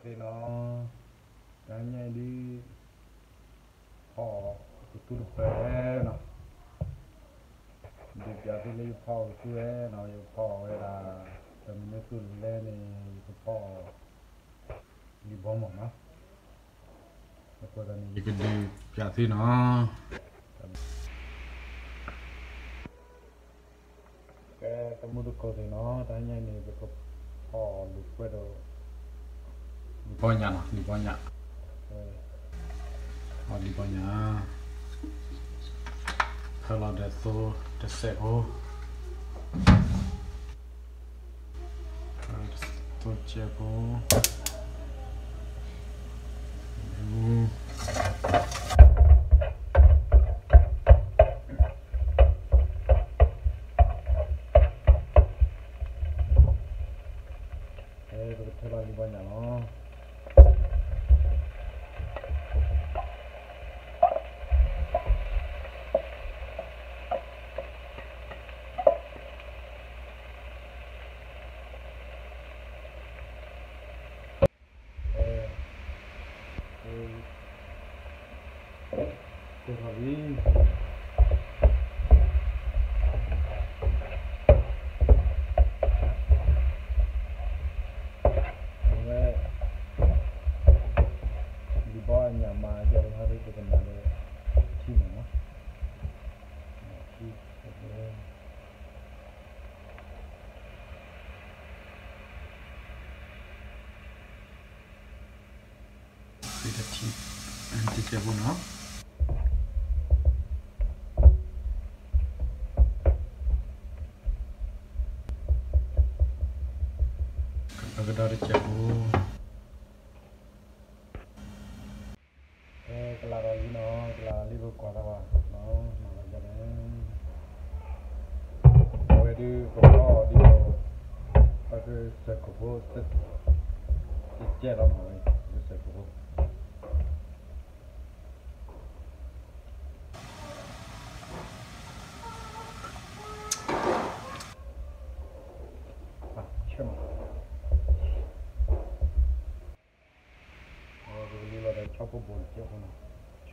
သ့ၣ်နီၤ, တဟါညါအံၤဒ် ဖီအီၣ်ကသူတပၢၢ်နီၤ, ဒုးပျးသုလၢယဖီအီၣ်ကသူဝဲနီၤ, ယဖီအီၣ်ဝဲဒၣ် တမံၤန့ၣ်သူၣ်လဲၣ်န့ၣ် ယကဖီအီၣ် လံာ်ဘီမၢ်နီၤ, အဃိသတးန့ၣ် ယကဒုးပျးသုနီၤ. ကဲ တမူတကိးသ့ၣ်နီၤ, တဟါညါအံၤန့ၣ် ပကဖီအီၣ်လိာ်ကွဲဒီး လံာ်ဘီညၣ်နီၤ, လံာ်ဘီညၣ်, အီၣ်လံာ်ဘီညၣ်, ဖၢလီၤဒီးသိတစဲးဖိ, သိတစဲးဖိ, ပကထၢလီၤလံာ်ဘီညၣ်လီၤ. ကဲထီၣ်လံ, အဝဲ လံာ်ဘီညၣ်မၤယဲၢ်လီၤ ဟီဒ်ပကမၤဒီး ထံမ့ၢ်နီၤ, ထံ တထံ တစဲးဖိနီၤ, ကဒီးတစဲးဖိ, ကလၤဒီးလံနီၤ, ကလၤဒီးလံ ပကွၢ်တၢ်ဘၣ်နီၤ, မၤလီၤယၤလဲၣ်, အဝဲဒုးကဖီအီၣ်ဒ်သိး ပကစၢၢ်ခိၣ်ဖိ တစဲးလီၤမး, ပကစၢၢ်ခိၣ်ဖိ ဆၢမး ပကလူလီၤဒီးဆီဖိဘိၣ်တစဲးဖိနီၤ, ဆၢဘိၣ် ပ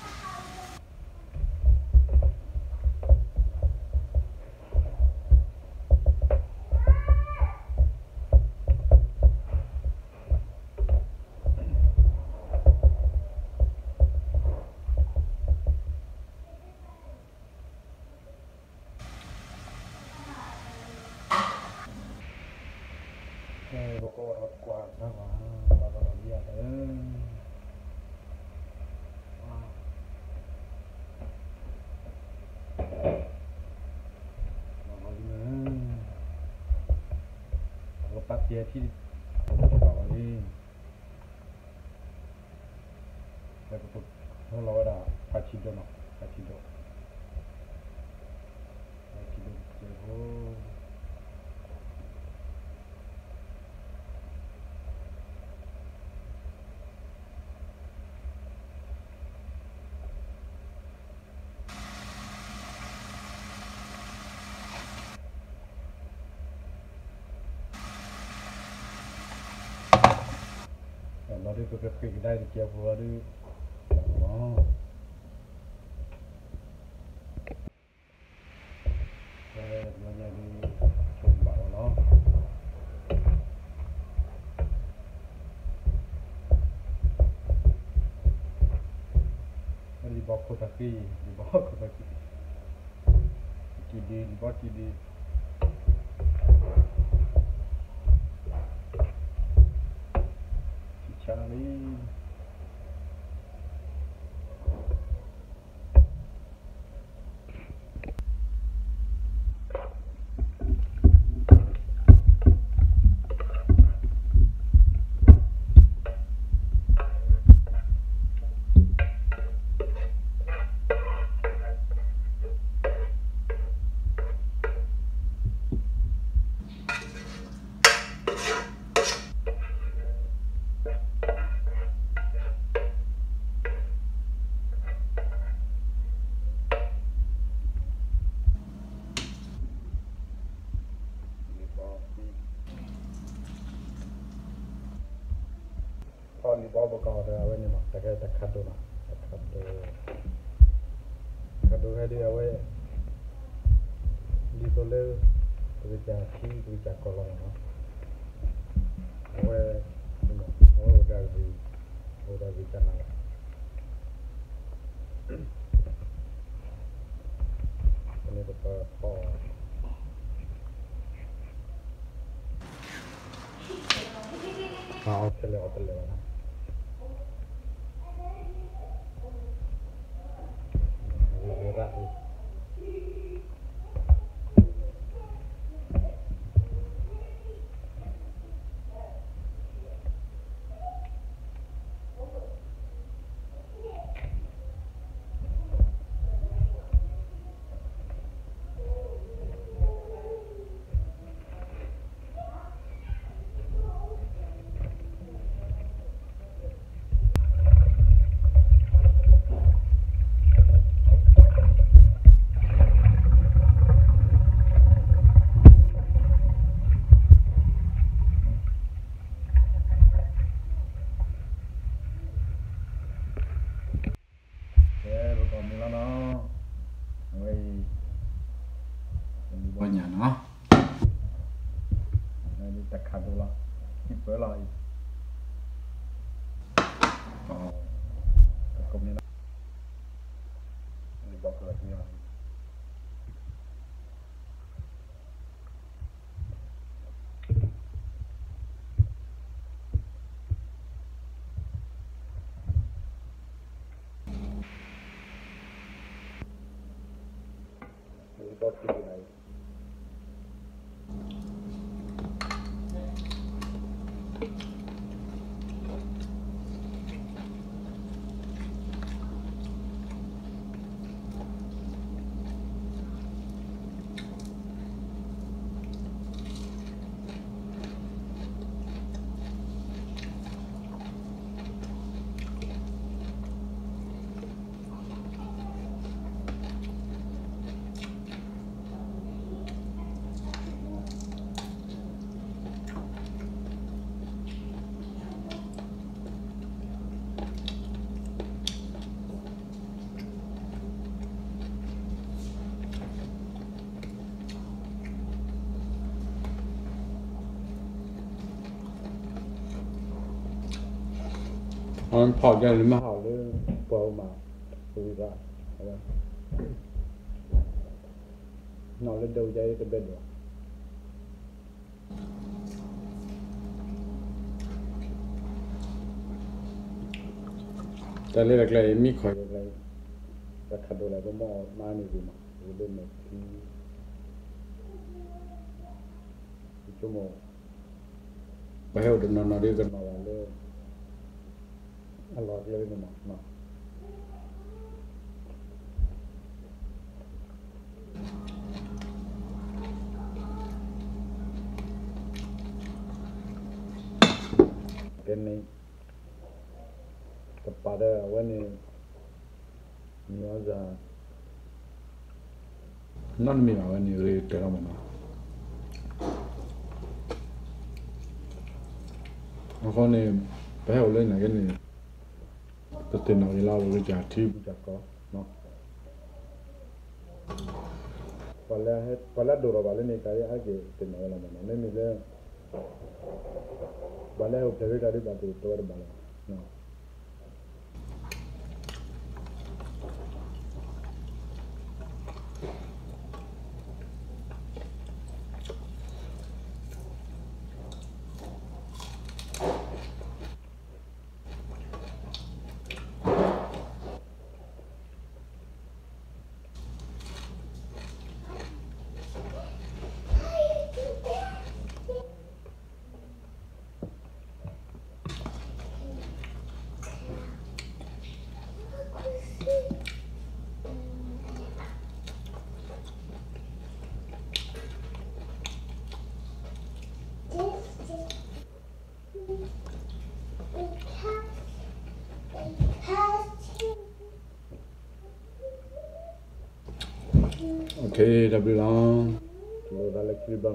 ကအိးထီၣ်ကွၢ်တၢ်ဘၣ်, ဘၣ်ဘၣ်ဒီးလံဧါတၢ်, ဘၣ်ဘၣ်လံမ့ၢ်, ပကပာ်ပျဲထံ, ဘၣ်ဘၣ်လံ ပကထၢလီၤဝဲဒၣ် ဖးဆံးဒိၣ်နီၤ, ဖးဆံးဒိၣ်, ဖးဆံးဒိၣ်တစဲးဖိ လီၤဒုး ပကဃ့ကဒါအံၤတစဲးဖိလီၤဒုး, လီၤ, ဖဲလီၤညါဒုး ဆိကမိၣ်ဘၣ်လီၤလီၤ, လံာ်ဘီခိၣ်သးဃံ, လံာ်ဘီခိၣ်သးဃံ, ကံၣ်ဒုး လံာ်ဘီကံၣ်ဒုး, ဆံၣ်ဆါလံ လံာ် ထီၣ်လံဘီပကီၢ်ဒီးအဝဲန့ၣ်မး တၢ်ခဲတၢ်ခးဒိၣ်မး တၢ်ခးဒိၣ် တၢ်ခးဒိၣ်ဟဲဒီးအဝဲ ဒ်သိးလၢ ပကစၢ်ထံပကစၢ်ကီၢ်လီၤမးနီၤ အဝဲ အဝဲအိၣ်ဒီးဂ့ၢ် အိၣ်ဒီးဂ့ၢ်ကနၣ်လီၤ ဖဲန့ၣ်ပကဖီၣ် အီၣ်ထဲလဲၣ်အီၣ်ထဲလဲၣ်ဘၣ်နီၤ ဂ့ၤဂ့ၤဘၣ်အံၤ ကဲ ပကီၢ်မ့ၢ်လီၤနီၤ အဝဲအံၤ လံဘီညၣ်နီၤ တၢ်ခးဒိၣ်လီၤ ဟံၣ်ပၢလီၤအံၤ ပကီၢ်မ့ၢ်လီၤ လံဘီကလီၤက့ၤလီၤ အဖီၣ်ကဲန့ၣ် မ့ၢ်ဟးလၢ ပှၤအိၣ်မး ဝံၤဘၣ် အဝဲ နီၢ်လၢဒၢးယါအံၤတဘဲဒိၣ် တၢ်လၢတၢ်ကျဲအံၤ မ့ၢ်ခီၣ်ယဲၢ်ကျဲအံၤ တၢ်ခးဒိၣ်လၢပမီၢ်မါန့ၣ်ဂ့ၤမး ဂ့ၤလၢမဲာ်ထံ ယဆိကမိၣ် ပှၤဟဲအိၣ်တနီၤနီၤဒီးကနီၤဘၣ်လၢ အလီၢ်ကျဲန့ၣ်မး ကဲန့ၣ် ကပာ်ဒီးအဝဲန့ၣ် မ့ၢ်အီၤစ့ၢ် နီတမံၤဘၣ်ဝဲန့ၣ် ဂ့ၤကတၢၢ်လီၤမးနီၤ အဃိန့ၣ် ပဟဲအိၣ်လၢညါက့န့ၣ် ပသ့ၣ်နီၣ်က့ၤလီၤ ပကစၢ်ထံပကစၢ်ကီၢ် ပှၤလၢအဒိၣ်ထီၣ်ဘၣ်လၢန့ၣ် တၢ်အါက့ၤသ့ၣ်နီၣ်ဝဲလီၤမးနီၤ မ့မ့ၢ်လၢ ပှၤလၢအအိၣ်ဖျဲၣ်ဂ့ၤတၢ်ဒုးဘၣ်သ့ၣ် တဲဝဲတဘၣ်လၢၤဘၣ် တၢ်ဘျုးလီၤ တၢ်လၢခံဘျီလီၤ